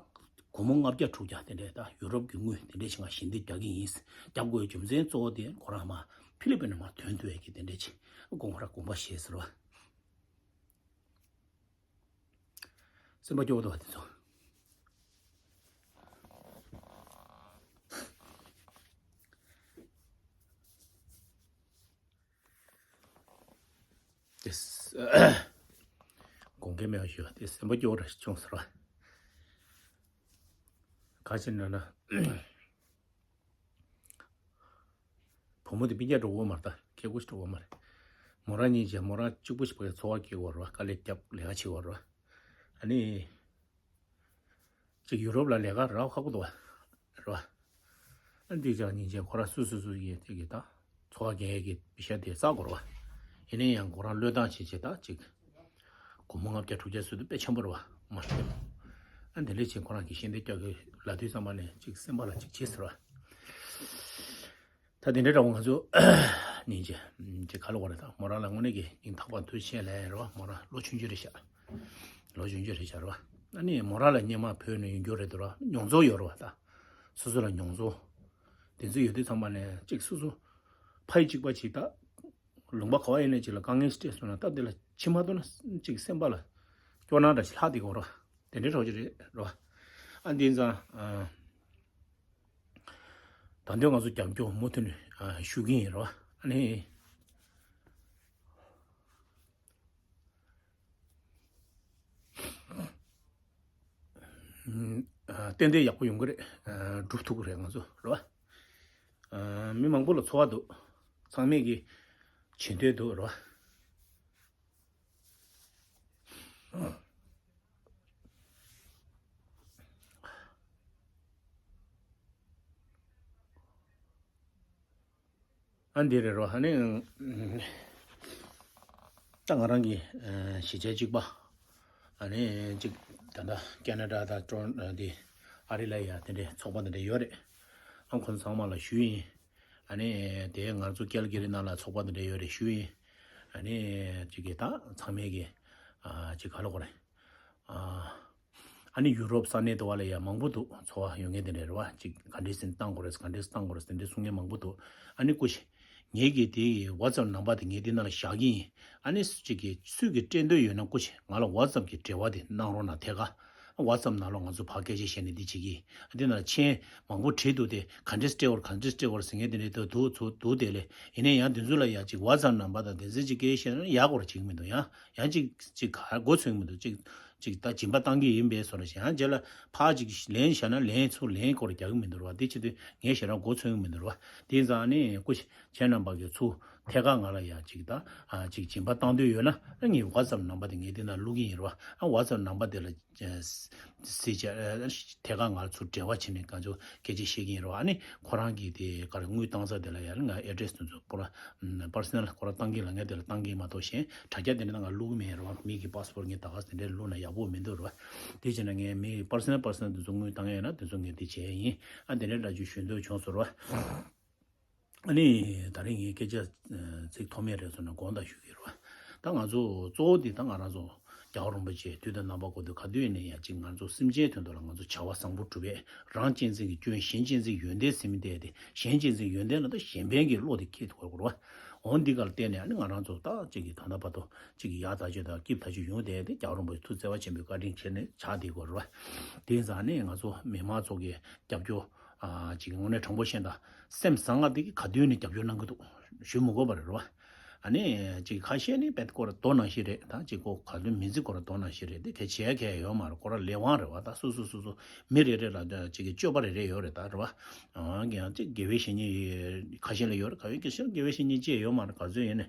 སྒོར་མོ་ལྔ་བརྒྱ་དྲུག་བརྒྱ་དེ་འདྲས་ད་ཡུ་རོབ་ཀྱི་དངུལ་དེ་འདྲས་ཞིག་ང་ཞལ་འདེབས་རྒྱག་གི་ཡིན། རྒྱག་དགོས་རྒྱུ་མཚན་གཙོ་བོ་དེ་ཁོ་རང་མར་ཕི་ལི་པིན་ནས་མར་ཐོན་ཐུབ་ཡས་ཀྱི་དེ་འདྲས་ཅིག་དགོངས་པ་ར་དགོངས་པ་བཞེས་ཟེར་བ། སེམས་པ་སྐྱོ་བོ་འདུག་བ་དེ་ཚོ། དེ་དགོངས་འགལ་མེད་པ་ཞུ་བ་དེ་སེམས་པ་སྐྱོ་བོ་ར་བྱུང་ཟེར་བ། ག་ཅི་ན་ན། བུ་མོ་དེ་སྤུན་ཀྱག་འགྲོ་གི་མ་རེད། ད་སྐྱེ་དགུ་ཞིག་འགྲོ་གི་མ་རེད། མོ་རང་གཉིས་བྱས་མོ་རང་གཅིག་པུ་ཞིག་བ་འཚོ་བ་སྐྱེལ་དགོས་རེད་བ། དཀའ་ལས་རྒྱབ་ལས་ཀ་བྱེད་དགོས་རེད་བ། ཨ་ནི། ཅིག་ཡུ་རོབ་ལ་ལས་ཀ་རག་ཁག་པོ་འདུག་བ། རེད་བ། ཨ་འདི་ཅག་སྙིང་རྗེ་ཁོ་རང་སུ་སུ་སུ་ཡིན་དེ་གི་ད་འཚོ་བ་སྐྱེལ་ཡས་ཀྱི་པེ་ཤ་དེ་བསགས་དགོས་རེད་བ། ཡིན་ན་ཡང་ཁོ་རང་བློས་བཏང་བྱེད་བྱེད་ད་ཅིག་སྒོར་མོ་ལྔ་བརྒྱ་དྲུག་བརྒྱ་ཟེར་དུས་དཔེ་ཆེན་པོ་རེད་བ། མ་རེད། ཨ་འདི་འདྲས་བྱས་ཁོ་རང་གི་ཤེས་ལྡན་སྐྱོ་གི་ལབ་དུས་ཙམ་པ་ནས་ཅིག་སེམས་པ་ལ་ཅིག་བྱེད་ཟེར་བ། ད་དེ་འདྲའི་འདྲ་བོ་ང་ཚོ་ནིན་ཅི་ཅི་ག་ལ་བ་རེད། ད་མོ་རང་ལ་དངོས་གནས་ཀྱི་སྙིང་ཐག་པ་ཐུགས་ཆེ་ལས་རེད་བ། མོ་རང་ལོ་ཆུང་ཆུང་རེད་ཤག་ལོ་ཆུང་ཆུང་རེད་ཤག་རེད་བ། ཨ་ནི་མོ་རང་ལ་སྙེ་མ་བོས་ནས་ཡོང་རྒྱུ་རེད་འདུག་ར། མྱོང་ཚོར་ཡོད་རེད་བ། ད་སོ་སོ་ལ་མྱོང་ཚོར་དེ་ཚོ་ཡོད་དུས་ཚང་མ་ནས་གཅིག་སོ་སོ་ཕ་ཡི་གཅིག་པ་གཅིག་ད་ལུང་པ་ག་བ་ཡིན་ནས་གཅིག་ལ་དཀའ་ངལ་ཞིག་འཕྲད་སོང་ན་ད་དེ་ལ་ཕྱི་མ་གཏོང་ན་གཅིག་སེམས་པ་ལ་སྐྱོ་སྣང་འདྲ་ཞིག་ལྷག་བསྡད་ཀྱི་ཡོད་རེད་བ། དེ་འདྲའི་རོགས་ཀྱི་རེད་རེད་བ། ཨ་འདི་ཙང་། ད་དུང་ང་ཚོ་རྒྱབ་སྐྱོར་མུ་མཐུད་ནས་ཞུ་གི་ཡིན་རོ། ཨ་ནི། ཏན་ཏན་ཡག་པོ་ཡོང་གི་རེད། འགྲུབ་ཐུབ་ཀྱི་རེད་ང་ཚོ་རོ། མི་མང་པོ་ལ་ཚོར་བ་འདུག་ཚང་མས་ཀྱི་བྱེད་འདོད་འདུག་རོ། ཨ་འདི་རེད་རོ། ཨ་ནི་ད་ང་རང་གི་གཞིས་ཆགས་གཅིག་པ་ཨ་ནི་གཅིག་ད་ལྟ་ཁེ་ན་ཌ་དང་ཀྲོན་འདི་ཨ་རི་ལ་ཡ་དེ་འདྲའི་ཚོགས་པ་དེ་འདྲ་ཡོད་རེད། ཨ་ཁོང་ཚང་མ་ལ་ཞུས་ཡིན། ཨ་ནི་དེ་ང་ཚོ་ཀལ་གི་རི་ནང་ལ་ཚོགས་པ་དེ་འདྲ་ཡོད་རེད་ཞུས་ཡིན། ཨ་ནི་ཅིག་གི་ད་ཚང་མས་གི་ ཅིག་ག་ལ་གོ་རེད། ཨ་ནི་ཡུ་རོབ་ས་གནས་དུ་བ་ལ་ཡ་མང་པོ་འདུག་ཚོར་བ་ཡོད་མཁན་དེ་འདྲ་རེད་བ། ཅིག་ག་འདྲས་སེ་བཏང་དགོས་རེད། ག་འདྲས་སེ་བཏང་དགོས་རེད། དེ་འདྲས་གསུང་མཁན་མང་པོ་འདུག་ཨ་ནི་སྐུ་མཁྱེན། ངེད་ཀྱི་དེ་ཝ་ཙབ་ནམ་བར་དེ་ངས་དེ་ནང་ལ་བཞག་གི་ཡིན། ཨ་ནི་ཅིག་གི་སུས་ཀྱི་སྤྲད་འདོད་ཡོད་ན་སྐུ་མཁྱེན་ང་ལ་ཝ་ཙབ་གི་འབྲེལ་བ་དེ་གནང་རོགས་གནང་། ཐད་ཀར་ཝ་ཙབ་ནང་ལོགས་ང་ཚོ་ཕར་སྐད་ཆ་བཤད་ནས་འདི་བྱེད་ཀྱི་ཡིན། ཨ་དེ་ནང་ལ་མཆན་མང་པོ་བྲིས་འདུག་དེ་ག་འདྲས་སྤྲད་དགོས་རེད། ག་འདྲས་སྤྲད་དགོས་རེད་ཟེར་མཁན་དེ་འདྲས་འདུག་འདུག་ཚོ་འདུག་དེ་ལས་ཡིན་ནའི་ཡང་དེ་ཚོ་ལ་ཡ་ཅིག་ཝ་ཙབ་ནམ་བར་དང་དེ་ཚོ་ཅིག་སྐད་ཆ་བཤད་ན་ཡག་གོ་ར་བྱེད་ཀྱི་མི་འདུག་ཡང་ཡང་ཅིག་ཅིག་ག་མགོ་ཚོས་ཀྱི་མི་འདུག་ཅིག་ཅིག་ད་སྦྱིན་པ་བཏང་གི་ཡིན་པས་སོ་ལ་ཞེ་ཡང་རྗེས་ལ་ཕར་ཅིག་ལན་བཞག་ན་ལན་ཚུར་ལན་སྐོར་རྒྱག་གི་མི་འདུག་ར་བ། དེ་བྱེད་དུས་ངས་ཞེ་དྲག་མགོ་ཚོས་ཀྱི་མི་འདུག་ར་བ། དེ་ཙང་ནི་སྐུ་མཁྱེན་རྣམ་པ་གིས་ཚུར་ཐད་ཀར་ང་ལ་ཡ་ཅིག་ད་ཅིག་སྦྱིན་པ་བཏང་འདོད་ཡོད་ན་ངའི་ཝ་ཙབ་ནམ་བར་དེ་ངས་དེ་ན་བླུག་གི་ཡིན་ར་བ། ཝ་ཙབ་ནམ་བར་དེ་ལ་སྲིད་ཆ་ཐད་ཀར་ང་ལ་ཚུར་འབྲེལ་བ་བྱས་ནས་གང་ཚོ་སྐད་ཆ་བཤད་ཀྱི་ཡིན་ར་བ། ཨ་ནི་ཁོ་རང་གིས་དེ་ག་རེ་དངུལ་བཏང་ས་དེ་ལ་ཡ་ང་ཨེ་ཌི་རེ་སི་དེ་ཚོ་པོ་ར་པར་སོ་ནལ་ཁོ་ར་བཏང་གི་ལ་ངས་དེ་ལ་བཏང་གི་མ་གཏོགས་གཞན་དྲ་རྒྱ་དེ་འདྲ་ད་ང་བླུག་གི་མེད་ར་བ། མི་གི་པ་སི་པོར་ངས་ད་ག་ས་དེ་འདྲ་བླུག་ན་ཡག་པོ་མི་འདུག་ར་བ། དེ་བྱས་ན་ངས་མི་གི་པར་སོ་ནལ་པར་སོ་ནལ་དེ་ཚོ་དངུལ་བཏང་ཡ་ཡོད་ན་དེ་ཚོ་ངས་དེ་བྱས་ཡིན། ཨ་དེ་འདྲ་འདྲ་ཅིག་ཞུ་འདོད་བྱུང་སོང་ར་བ། ཨ་ནི་ད་རིང་ངའི་སྐད་ཆ་ཚིག་ཐོག་མའི་རེད་སོང་ན་དགོངས་དག་ཞུ་གི་རེད་བ། ད་ང་ཚོ་གཙོ་བོ་འདི་ད་ང་རང་ཚོ་རྒྱལ་བ་རིན་པོ་ཆེ་དུས་དང་རྣམ་པ་ཀུན་ཏུ་ག་དུས་ཡིན་ནའི་ཡང་ཅིག་ང་ཚོ་སེམས་ཅན་དོན་དུ་ལ་ང་ཚོ་བྱ་བ་བཟང་པོ་སྒྲུབ་པས་རང་གཅེས་འཛིན་གྱི་སྐྱོན་གཞན་གཅེས་འཛིན་གྱི་ཡོན་ཏན་ཟེར་མི་དེ་དེ་གཞན་གཅེས་འཛིན་ཡོན་ཏན་ལ་ད་གཞན་ཕན་གྱི་བློ་དེ་སྐྱེ་ཐུབ་དགོས་རེད་བ། འོ་འདི་ག་ལ་བརྟེན་ནས་ཨ་ནི་ང་རང་ཚོ་ད་ཅིག་གི་ད་ལྟ་བར་དུ་ཅིག་གི་ཡག་ཐག་ཆོད་དང་སྐྱིད་ཐག་ཆོད་ཡོང་དེ་དེ་རྒྱལ་བ་རིན་པོ་ཆེ་ཐུགས་བརྩེ་བ་ཆེན་པོའི་བཀའ་དྲིན་ཆེ་ནས་ཆགས་བསྡད་དགོས་རེད་བ། དེ་ཡིན་ཙང་ཨ་ནི་ང་ཚོ་མི་མང་ཚོ་གི་རྒྱབ་སྐྱོར། ཨ་ཅིག་དངོས་གནས་དྲང་པོ་བཤད་ན་སེམས་བཟང་ང་དེ་གི་ག་དུས་ནས་རྒྱབ་སྐྱོར་གནང་གི་འདུག་ཞུ་མི་དགོས་པ་རེད་རོ། ཨ་ནི་ཅིག་ཁ་ཤས་ནི་དཔེ་སྐོར་རྡོ་ནང་བཞིན་རེད། ད་ཅིག་ཁོ་ག་དུས་མི་ཚེ་སྐོར་རྡོ་ནང་བཞིན་རེད། དེ་གལ་ཆེ་གལ་ཡོད་མ་རེད། ཁོ་ར་ལས་དབང་རེད་བ། ད་སོ་སོ་སོ་སོ་མི་རེ་རེ་ལ་ཅིག་གི་སྤྱོད་པ་རེ་རེ་ཡོད་རེད་ད་རེད་བ། ཨང་ཀྱང་ཅིག་དགེ་བའི་བཤེས་གཉེན་ཁ་ཤས་ལ་ཡོད་རེད། ག་ཡོད་ཀྱི་ཤེས་དགེ་བའི་བཤེས་གཉེན་ཅིག་ཡོད་མ་རེད། ག་ཚོད་ཡིན་ནི་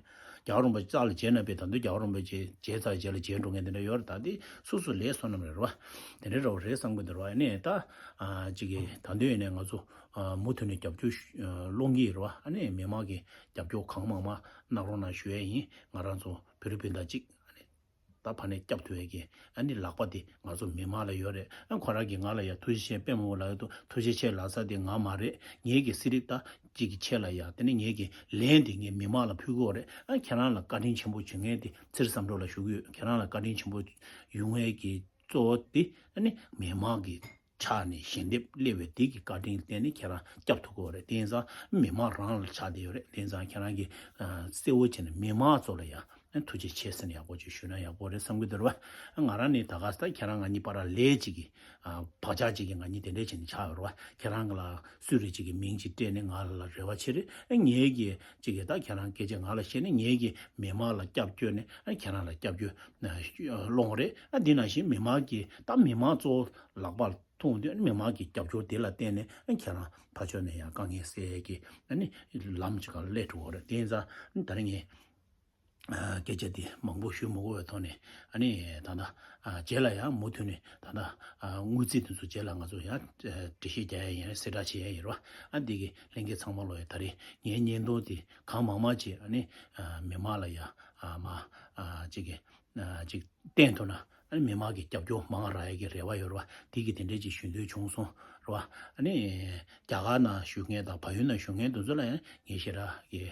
རྒྱལ་བ་རིན་པོ་ཆེ་རྩ་ལ་མཇལ་ན་དཔེ་ད་དུང་རྒྱལ་བ་རིན་པོ་ཆེ་མཇལ་ཚར་རྗེས་ལ་མཇལ་འགྲོ་མཁན་དེ་འདྲ་ཡོད་རེད། ད་དེ་སོ་སོ་ལས་བསོད་ནམས་རེད་རེད་བ། དེ་འདྲ་རེད་བ་རེད་བསམ་གི་འདུག་རེད་བ། ཨ་ནི་ད་ཨ་ཅིག་གི་ད་དུང་ཡིན་ནའི་ང་ཚོ་ཨ་མུ་མཐུད་ནས་རྒྱབ་སྐྱོར་ཞུ་ཨ་སློང་གི་ཡིན་རེད་བ། ཨ་ནི་མི་མང་གི་རྒྱབ་སྐྱོར་གང་མང་མང་གནང་རོགས་གནང་ཞུ་ཡས་ཡིན། ང་རང་ཚོ་བོད་རིགས་སྤུན་ཟླ་གཅིག་ཨ་ནི་ད་ཕར་ནས་སྐྱབས་ཐུབ་ཡས་ཀྱི་ཨ་ནི་ལག་པ་དེ་ང་ཚོ་མི་མང་ལ་ཡོད་རེད། ཨ་ཁོ་རང་གིས་ང་ལ་ཡ་ཐུགས་རྗེ་ཆེ་དཔལ་མོ་ལགས་ཡོད་དོ། ཐུགས་རྗེ་ཆེ་ལབ་ས་དེ་ང་མ་རེད། ངེད་ཀྱི་སི་རིབ་ད་གཅིག་གི་ཆེད་ལ་ཡ་དེ་ནི་ངེད་ཀྱི་ལན་དེ་ངས་མི་མང་ལ་ཕུལ་གི་ཡོད་རེད། ཨ་ཁྱེད་རང་ལ་བཀའ་དྲིན་ཆེན་པོ་བྱུང་མཁན་དེ་ཚུར་བསམ་བློ་ལ་ཞུ་གི་ཡོད། ཁྱེད་རང་ལ་བཀའ་དྲིན་ཆེན་པོ་ཡོང་ཡས་ཀྱི་གཙོ་བོ་དེ་ཨ་ནི་མི་མང་གི་ཕྱག་ནས་ཞལ་འདེབས་སླེབས་པའི་དེ་གི་བཀའ་དྲིན་བརྟེན་ནས་ཁྱེད་རང་སྐྱབས་ཐུབ་ཀྱི་ཡོད་རེད། དེ་ཡིན་ཙང་མི་མང་རང་ལ་ཆགས་བསྡད་ཡོད་རེད། དེ་ཡིན་ཙང་ཁྱེད་རང་གིས་ཨ་གསལ་བོ་བྱས་ནས་མི་མང་ཚོ་ལ་ཡང་ཐུགས་རྗེ་ཆེ་ཟེར་ནས་ཡག་པོ་ཅིག་ཞུས་ན་ཡག་པོ་རེད་བསམ་གྱི་འདུག་རེད་བ། ང་རང་ནི་ད་ག་ས་ད་ཁྱེད་རང་ང་གཉིས་བར་ལ་ལས་ཅིག་གི་ཨ་བག་ཆགས་ཅིག་གི་ང་གཉིས་དེ་འདྲས་བྱས་ནས་ཆགས་ཡོད་རེད་བ། ཁྱེད་རང་གི་ལ་སུ་རེ་ཅིག་གི་མིང་ཅིག་སྤྲད་ནས་ང་ལ་རེ་བ་བྱེད་རེད། ཨ་ངེད་ཀྱི་ཅིག་གི་ད་ཁྱེད་རང་སྐད་ཆ་ང་ལ་བཤད་ནས་ངེད་ཀྱི་མི་མང་ལ་སྐྱབས་བཅོལ་ནས་ཨ་ཁྱེད་རང་ལ་སྐྱབས་བཅོལ་སློང་རེད། ཨ་འདི་ནང་བཞིན་མི་མང་གི་ད་མི་མང་གཙོ་བོ་ལག་པ་ཐུག་དུས་མི་མང་གི་རྒྱབ་སྐྱོར་དེ་ལ་བརྟེན་ནས་ཁྱེད་རང་ཕར་ཕྱོགས་ནས་ཡང་དཀའ་ངལ་སེལ་གྱི་ལམ་ཅིག་ག་སླེབས་འགྲོ་གི་རེད། དེ་ཡིན་ཙང་ད་རིང་ངས་སྐད་ཆ་དེ་མང་པོ་ཞུ་མི་དགོས་པའི་ཐོག་ནས་ཨ་ནི་ད་ལྟ་རྗེས་ལ་ཡང་མུ་མཐུད་ནས་ད་ལྟ་དངུལ་རྩིས་དེ་ཚོ་རྗེས་ལ་ང་ཚོ་ཡང་འགྲེལ་བཤད་རྒྱག་ཡ་ཡིན་རེད། གསལ་བསྒྲགས་བྱེད་ཡ་ཡིན་རེད་བ། ཨ་འདི་གི་ལྷན་རྒྱས་ཚང་མ་ལོ་ཡ་ད་རེས་ངའི་བརྙན་ཐུང་དེ་གང་མང་མང་ཅིག་ཨ་ནི་མི་མང་ལ་ཡ་མ་ཅིག་གི་ཅིག་བསྟན་ཐུབ་ན་ཨ་ནི་མི་མང་གི་རྒྱབ་སྐྱོར་མང་རག་ཡ་གི་རེ་བ་ཡོད་རེད་བ། དེ་གི་དེ་འདྲས་ཅིག་ཞུ་འདོད་བྱུང་སོང་རེད་བ། ཨ་ནི་རྒྱ་གར་ནང་བཞུགས་མཁན་དང་བལ་ཡུལ་ནང་བཞུགས་མཁན་དེ་ཚོ་ལ་ཡང་ངས་ཞེ་དྲག་གི་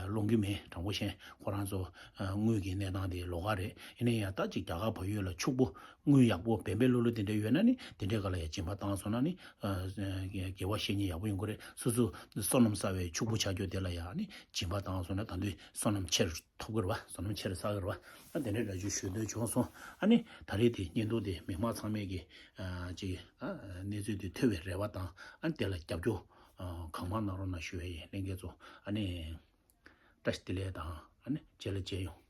སློང་གི་མེད། དྲང་པོ་བཤད་ཁོ་རང་ཚོ་དངུལ་གྱི་གནས་སྟངས་དེ་ལོགས་ཀ་རེད། ཡིན་ན་ཡང་ད་ཅིག་རྒྱ་གར་བལ་ཡུལ་ལ་ཕྱུག་པོ་དངུལ་ཡག་པོ་བེམ་བེམ་ལོ་ལོ་དེ་འདྲས་ཡོད་ན་ནི་དེ་འདྲས་ག་ལ་ཡང་སྦྱིན་པ་བཏང་སོང་ན་ནི་དགེ་བ་བཤེས་གཉེན་ཡག་པོ་ཡོང་གི་རེད། སོ་སོ་བསོད་ནམས་བསགས་པའི་ཕྱུག་པོ་ཆགས་རྒྱུ་དེ་ལ་ཡང་ནི་སྦྱིན་པ་བཏང་སོང་ན་ད་དུང་བསོད་ནམས་ཆེར་ཐོབ་ཀྱི་རེད་བ། བསོད་ནམས་ཆེར་བསགས་ཀྱི་རེད་བ། ཨ་དེ་འདྲའི་འདྲ་ཅིག་ཞུ་འདོད་བྱུང་སོང་། ཨ་ནི་ད་རེས་དེ་བརྙན་ཐུང་དེ་མི་མང་ཚང་མས་ཀྱི་ཨ་ཅིག་ཨ་གནས་ཚུལ་དེ་ཐོས་པའི་རེ་བ་དང་ཨ་ནི་དེ་ལ་རྒྱབ་སྐྱོར་ཨ་གང་མང་གནང་རོགས་གནང་ཞུ་ཡ་ཡིན། ལྷན་རྒྱས་ཚོ་ཨ་ནི་བཀྲ་ཤིས་བདེ་ལེགས་དང་ཨ་ནི་རྗེས་ལ་མཇལ་ཡོང་།